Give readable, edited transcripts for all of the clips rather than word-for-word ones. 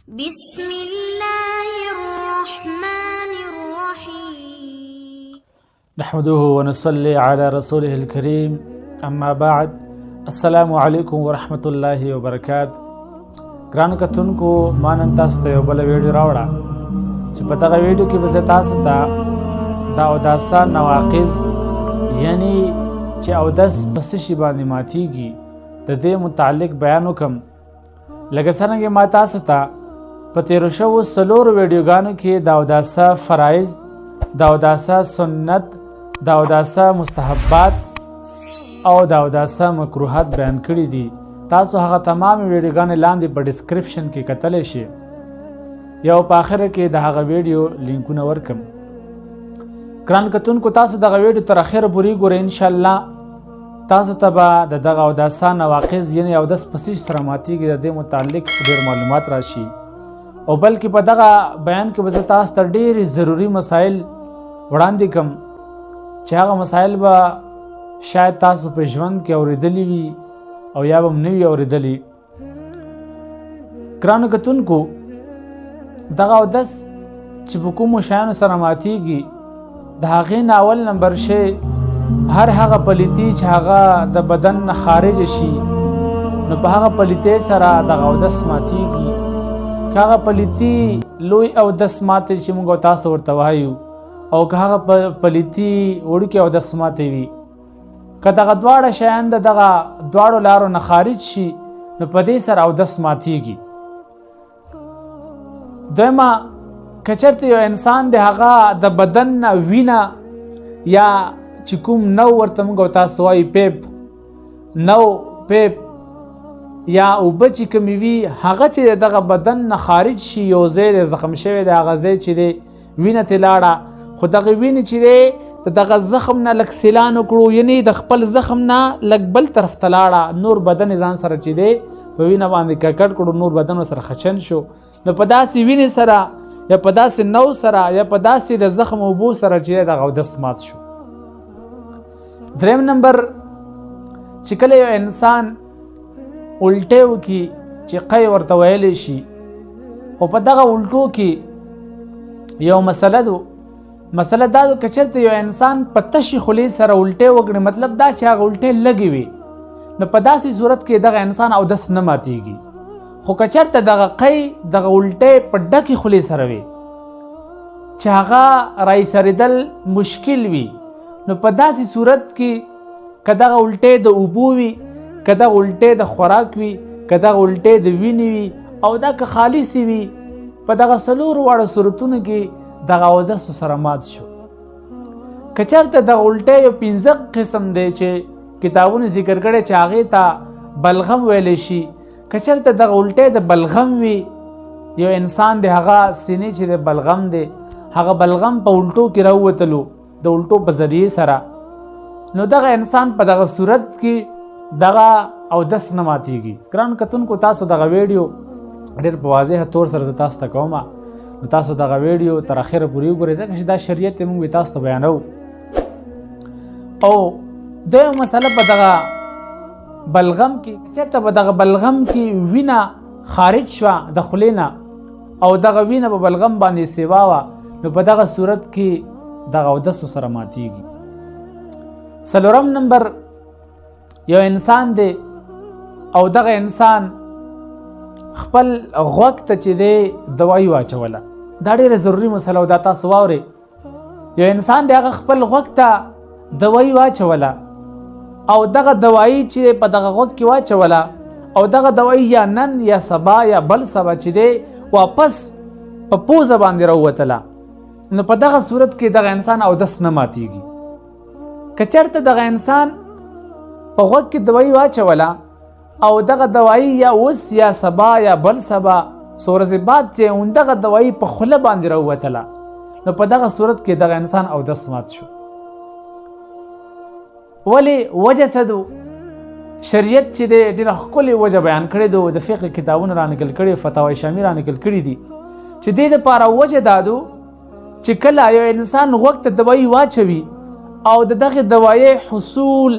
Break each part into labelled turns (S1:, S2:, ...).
S1: بسم الله الرحمن الرحيم.
S2: نحمده ونصلي على رسوله الكريم، اما بعد، السلام علیکم ورحمت الله وبرکات. ګران کتونکو، ما نن تاسو ته یو بل ویډیو راوړه چې په دغه ویډیو کې به زه تاسو ته د اوداسه نواقض، یعنی چې اودس په څه شي باندې ماتیږي، د دې متعلق بیان وکم. لکه څرنګه ما تاسو ته په تیرو شوو څلورو ویډیوګانو کې د اوداسه فرایض، د اوداسه سنت، د اوداسه مستحبات او د اوداسه مکروهات بیان کړي دي، تاسو هغه تمام ویډیوګانې لاندې په ډسکرپشن کې کتلی شئ. یو په آخره کې د هغه ویډیو لینکونه ورکم. ګران کتونکو، تاسو دغه ویډیو تر اخره پورې ګورئ، انشاءالله تاسو ته به د دغه اوداسه نواقض، یعنی اودس په څه سره ماتیږي، د دې متعلق ډېر معلومات راشي. او بلکې په دغه بیان کې به زه تاسو ته ډېرې ضروري مسایل وړاندې کم چې هغه مسایل به شاید تاسو په ژوند کې اورېدلي وي او یا به هم نه وي اورېدلي. ګرانو کتونکو، دغه اودس چې په کومو شیانو سره ماتیږي، د هغې نه اول نمبر شی هر هغه پلیتی چې هغه د بدن نه خارج شي، نو په هغه پلیتۍ سره دغه اودس ماتیږي. که هغه پلیتی لوی اودس ماتې چې موږ تاسو ورته وایو، او که هغه پلیتی وړوکی اودس ماتې وي، که دغه دواړه شیان د دغه دواړو لارو نه خارج شي، نو په دې سره اودس ماتیږي. دویمه، که چېرته یو انسان د هغه د بدن نه وینه یا چې کوم نو ورته موږ تاسو وایو پیپ، نو پیپ یا اوبه چې کومې وي، هغه چې دغه بدن نه خارج شي، یو ځای دی زخم شوی دی، هغه ځای چې دی وینه ترې لاړه، خو دغه وینې چې دی د دغه زخم نه لږ سیلان وکړو، یعنی د خپل زخم نه لږ بل طرف ته لاړه، نور بدن یې ځان سره چې دی په وینه باندې ککړ کړو، نور بدن ورسره خچن شو، نو په داسې وینې سره یا په داسې نو سره یا په داسې د زخم اوبو سره چې دی دغه اودس مات شو. دریم نمبر، چې کله یو انسان الټی وکړي چې قی ورته ویلی شي، خو په دغه الټو کې یو مسله ده. مسله دا ده که چېرته یو انسان په تشې خولې سره الټی وکړي، مطلب دا چې هغه الټی لږې وي، نو په داسې صورت کې دغه انسان اودس نه ماتیږي. خو که چېرته دغه قی، دغه الټی په ډکې خولې سره وي چې هغه رایسرېدل مشکل وي، نو په داسې صورت کې که دغه الټی د اوبو وي، که دغه الټی د خوراک وي، که دغه الټی د وینې وي، او دا که خالصې وي، په دغه څلورو واړو صورتونو کې دغه اودس سره مات شو. که چېرته دغه الټی یو پنځه قسم دی چې کتابونو ذکر کړی چې هغې ته بلغم ویلی شي، که چېرته دغه الټی د بلغم وي، یو انسان دی هغه سینې چې د بلغم دی، هغه بلغم په الټو کې راووتلو د الټو په ذریعې سره، نو دغه انسان په دغه صورت کې دغه اودس نه ماتیږي. ګران کتونکو، تاسو دغه ویډیو ډېر په واضح طور سره زه تاسو ته کوم، نو تاسو دغه ویډیو تر اخره پورې وګورئ، ځکه چې دا شریعت دی، موږ یې تاسو ته بیانوو. او دویمه مسله، په دغه بلغم کې چېرته په دغه بلغم کې وینه خارج شوه د خولې نه، او دغه وینه په بلغم باندې سیوا وه، نو په دغه صورت کې دغه اودس سره ماتیږي. څلورم نمبر، یو انسان دی او دغه انسان خپل غوږ ته چې دی دوایي واچوله، دا ډېره ضروري مسله او دا تاسو واورئ. یو انسان دی هغه خپل غوږ ته دوایي واچوله، او دغه دوایي چې په دغه غوږ کې واچوله، او دغه دوایي یا نن یا سبا یا بل سبا چې دی واپس په پوزه باندې راووتله، نو په دغه صورت کې دغه انسان اودس نه ماتیږي. که چېرته دغه انسان په غوږ کې دوایي واچوله، او دغه دوایي یا اوس یا سبا یا بل سبا څو ورځې بعد چې همدغه دوایي په خوله باندې راووتله، نو په دغه صورت کې دغه انسان اودس مات شو. ولې؟ وجه څه ده؟ شریعت چې دی ډېره ښکلې وجه بیان کړې ده، د فقه کتابونه را نقل کړي، فتاوی شامی را نقل کړي دي، چې دې دپاره وجه دا ده چې کله یو انسان غوږ ته دوایي واچوي او د دغې دوایي حصول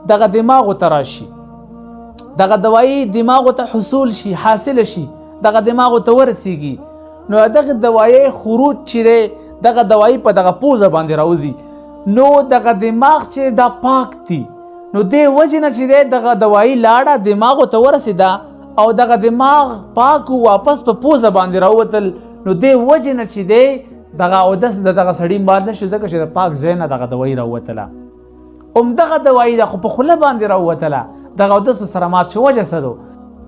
S2: دغه دماغو ته راشي، دغه دوایي دماغو ته حصول شي، حاصل شي، دغه دماغ ته ورسیږي، نو دغه دوایي خروج چې دی دغه دوایي په دغه پوزه باندې راوځي، نو دغه دماغ چې دا پاک دی، نو دې وجې نه چې دی دغه دوایي لاړه دماغ ته ورسېده او دغه دماغ پاک واپس په پوزه باندې راووتل، نو دې وجې نه چې دی دغه اودس د دغه سړي مات نه شو، ځکه چې د پاک ځای نه دغه دوایي راووتله. همدغه دوایي ده خو په خوله باندې راووتله، دغه اودس سره مات شو. وجه څه ده؟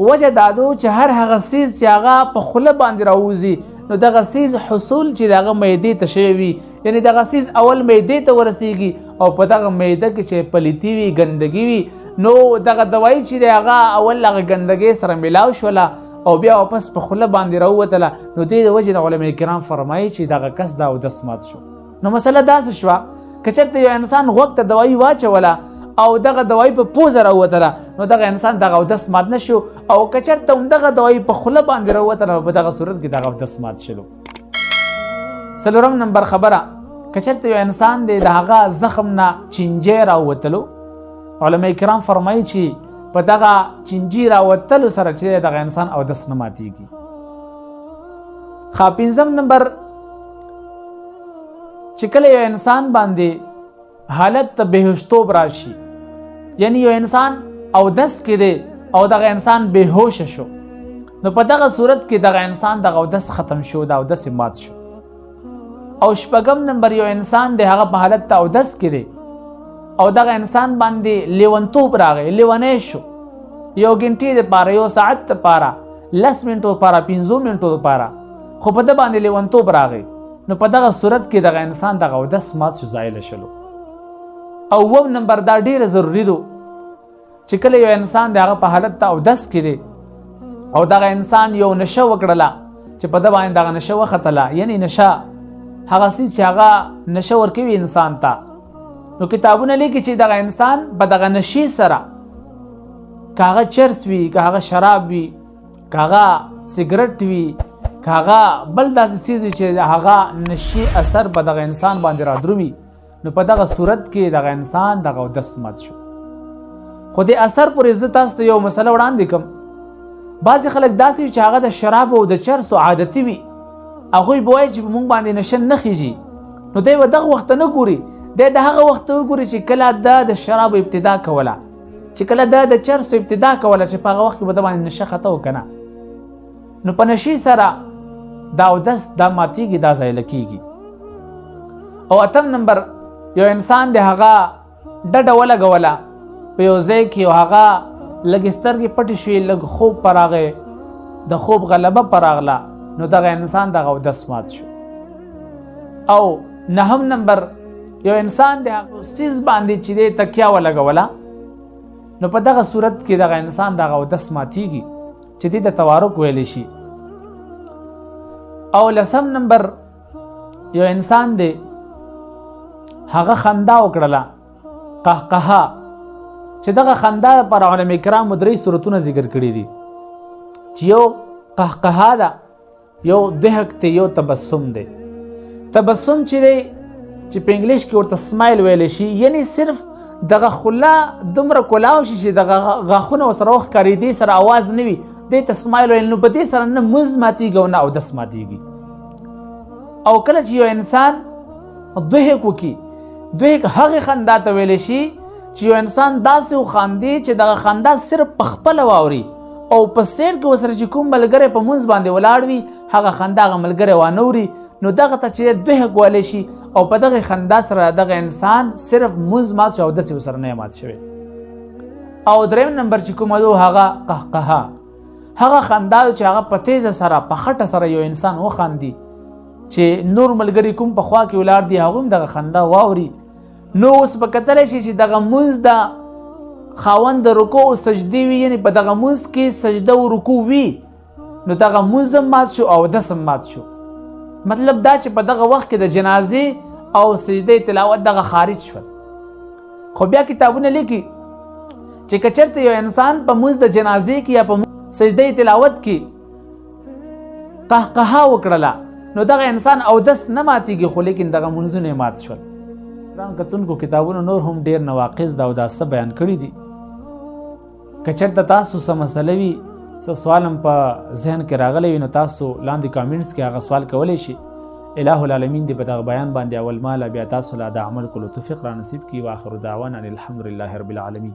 S2: وجه دا ده چې هر هغه څیز چې هغه په خوله باندې راووځي، نو دغه څیز حصول چې د هغه معدې ته شوی وي، یعنې دغه څیز اول معدې ته ورسیږي او په دغه معده کې چې پلیتي وي، ګندګي وي، نو دغه دوایي چې دی هغه اول هغه ګندګۍ سره میلاو شوله او بیا واپس په خوله باندې راووتله، نو دې د وجې نه علما کرام فرمایي چې دغه کس دا اودس مات شو. نو مسله داسې شوه که چېرته یو انسان غوږ ته دوایي واچوله او دغه دوایي په پوزه راووتله، نو دغه انسان دغه اودس مات نه شو، او که چېرته همدغه دوایي په خوله باندې راووتله، نو په دغه صورت کې دغه اودس مات شلو. څلورم نمبر خبره، که چېرته یو انسان دی د هغه زخم نه چینجی راووتلو، علما کرام فرمایي چې په دغه چینجي راوتلو سره چې دغه انسان اودس نه ماتیږي. ښه، پنځم نمبر، چې کله یو انسان باندې حالت ته بېهوشتوب راشي، یعنی یو انسان اودس کې دی او دغه انسان بېهوشه شو، نو په دغه صورت کې دغه انسان دغه اودس ختم شو، دا اودس یې مات شو. او شپږم نمبر، یو انسان دی هغه په حالت ته اودس کې دی او دغه انسان باندې لیونتوب راغی، لیونی شو، یو ګنټې دپاره، یو ساعت دپاره، 10 منټو دپاره، 5 منټو دپاره، خو په ده باندې لیونتوب راغی، نو په دغه صورت کې دغه انسان دغه اودس مات شو، زایل شلو. او اووم نمبر، دا ډېره ضروري ده چې کله یو انسان د هغه په حالت ته اودس کې دی او دغه انسان یو نشه وکړله چې په ده باندې دغه نشه وختله، یعنی نشه هغه څیز چې هغه نشه ورکوي انسان ته، نو کتابونه لیکي چې دغه انسان په دغه نشې سره، که هغه چرس وي، که هغه شراب وي، که هغه سګرټ وي، که هغه بل داسې څیز وي چې هغه نشې اثر په دغه انسان باندې رادرومي، نو په دغه صورت کې دغه انسان دغه اودس مات شو. خو دې اثر پورې زه تاسو ته یو مسله وړاندې کوم. بعضې خلک داسې وي چې هغه د شرابو او د چرسو عادتي وي، هغوی به وایي چې په موږ باندې نشه نه خیژي، نو دی به دغه وخت نه ګوري، دی د هغه وخت وګوري چې کله ده د شرابو ابتدا کوله، چې کله ده د چرسو ابتدا کوله، چې په هغه وخت کې به ده باندې نشه خطا وکړه نه. نو په نشې سره دا اودس دا ماتیږي، دا زایله کیږي. او اتم نمبر، یو انسان د هغه ډډه ولګوله په یو ځای کې او هغه لږې سترګې پټې شوې، لږ خوب پر راغی، د خوب غلبه پر راغله، نو دغه انسان دغه اودس مات شو. او نهم نمبر، یو انسان د هغه څیز باندې چې دی تکیه ولګوله، نو په دغه صورت کې دغه انسان دغه اودس ماتیږي چې دې ته توارک ویلی شي. او لسم نمبر، یو انسان دی هغه خندا وکړله، قهقهه، چې دغه خندا پر علما کرامو درې صورتونه ذکر کړي دي، چې یو قهقهه ده، یو ضحک دی، یو تبسم دی. تبسم چې دی چې په انګلیش کې ورته smile ویلی شي، یعنی صرف دغه خوله دومره کولاو شي چې دغه غاښونه ورسره وښکاري، دې سره اواز نه وي، دې ته smile ویل، نو په دې سره نه مونځ ماتېږي او نه اودس ماتېږي. او کله چې یو انسان ضحک وکړي، ضحک هغې خندا ته ویلی شي چې یو انسان داسې وخاندي چې دغه خندا صرف په خپله واوري او په سیر کې ورسره چې کوم ملګری په مونځ باندې ولاړ وي هغه خندا هغه ملګری وانه وري، نو دغه ته چې ضحک ویلی شي او په دغې خندا سره دغه انسان صرف مونځ مات شو او داسې ورسره نه مات شوی. او دریم نمبر چې کومه ده هغه قهقهه، هغه خندا چې هغه په تیزه سره په خټه سره یو انسان وخاندي چې نور ملګري کوم په خوا کې ولاړ دي هغه هم دغه خندا واوري، نو اوس به کتلی شي چې دغه مونځ د خاوند د رکوع او سجدې وي، یعنې په دغه مونځ کې سجده او رکوع وي، نو دغه مونځ هم مات شو او اودس هم مات شو. مطلب دا چې په دغه وخت کې د جنازې او سجدې تلاوت دغه خارج شول. خو بیا کتابونه لیکي چې که چېرته یو انسان په مونځ د جنازې کې یا په سجدې تلاوت کې قهقهه وکړله، نو دغه انسان اودس نه ماتېږي، خو لیکن دغه مونځونه یې مات شول. ګران کتونکو، کتابونو نور هم ډېر نواقص د اوداسه بیان کړي دي. که چېرته تاسو څه مسله وي څه سوال هم په ذهن کې راغلی وي نو تاسو لاندې کامنټس کې هغه سوال کولی شئ. الہ العالمین دې په دغه بیان باندې اول مال بیا تاسو لا د عمل کولو توفیق را نصیب کړي. واخر دعوانا الحمدلله رب العالمین.